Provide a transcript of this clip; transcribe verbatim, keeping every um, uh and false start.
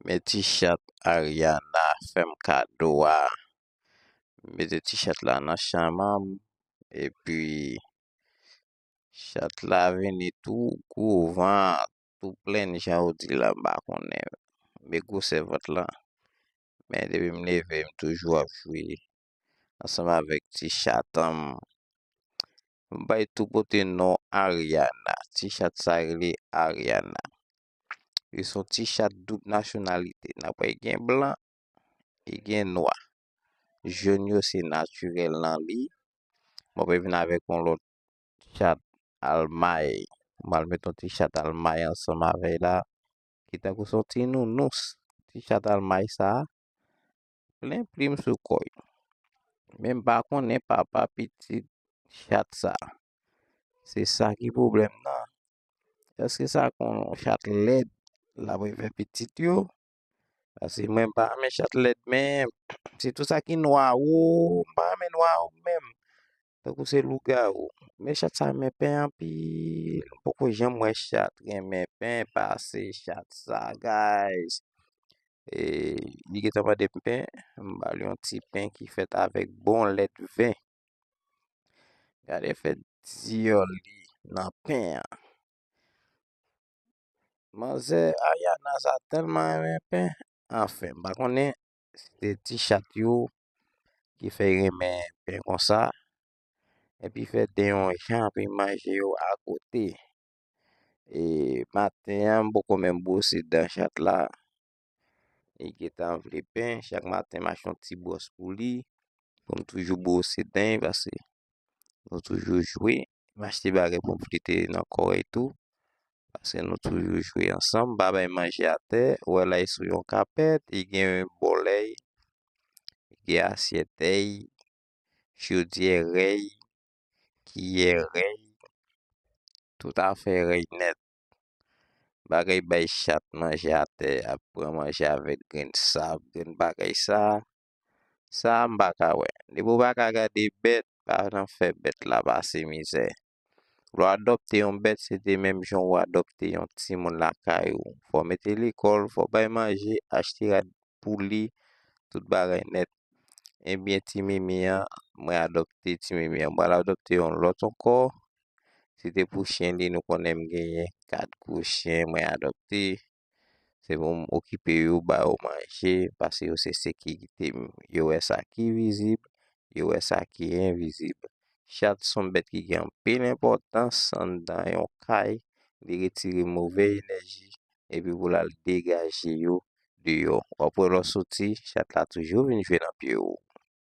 Men ti chat Ariana fè m kado a. M mete ti chat la nan chanm an, epi chat la vini tou gwo vant, tou plen jan ou di la, m pa konnen. Men gwosè vant lan. Men depi m leve, m toujou ap jwe ansanm avèk ti chat an m. M bay tou pote non Ariana. Ti chat sa rele Ariana. Li se yon ti chat doub nasyonalite. N ap wè gen blan e gen nwa. Jòn yo se natirèl nan li. M ap vin avèk yon lòt chat almay. M al met yon ti chat almay ansanm avè l la, ki tankou se yon ti nounous. Ti chat almay sa a plen plim sou kò l. Men m pa konnen papa pitit chat sa. Se sa ki pwoblèm nan. Èske sa konn yon chat lèd l ap fè pitit yo? Paske mwen m pa renmen chat lèd menm. Sitou sa ki nwa, o, m pa renmen nwa menm. Tankou se lougawou. Men chat sa renmen pen anpil. M poko janm wè chat renmen pen pase chat sa, guys. E, li gentan mande m pen, m ba li yon ti pen ki fèt avèk bon lèt ven. Gade fè dyòl li nan pen an. Manzè Ariana sa tèlman renmen pen. Anfen, m pa konnen si se ti chat yo ki fè l renmen pen konsa. Epi fè de yon jan pou l manje yo akote. E maten an, m poko menm bwose dan chat la. Li gentan vle pen. Chak maten, m achte yon ti bwòs pou li. Pou m toujou bwose dan l, paske nou toujou jwe. M achte bagay pou m flite nan kò l tou. Paske nou toujou jwe ansanm. M pa bay manje atè. Ou wè la, li sou yon kapèt. Li gen bòlè l. Li gen asyèt l. Chodyè rèy, kiyè rèy, tout afè rèy nèt. Bagay bay chat manje atè, ap pran manje avèk grenn sab, grenn bagay sa. Sa a m pa ka wè. Depi w pa ka gade bèt, pa nan fè bèt la pase mizè. Lè w adopte yon bèt, se de menm jan w adopte yon timoun lakay ou. Fò w mete l lekòl, fò w bay manje, achte rad pou li, tout bagay nèt. Ebyen, ti Mimi an, mwen adopte ti Mimi an. Mwen al adopte yon lòt ankò. Se te pou chen li, nou konnen m genyen kat gwo chen mwen adopte. Se pou m okipe yo, ba yo manje, paske yo se sekirite m. Yo wè sa ki vizib, yo wè sa ki envizib. Chat se yon bèt ki gen anpil enpòtans anndan yon kay. Li retire movè enèji, epi pou l al degaje yo deyò. W ap wè lè w soti, chat la toujou vin jwe nan pye w.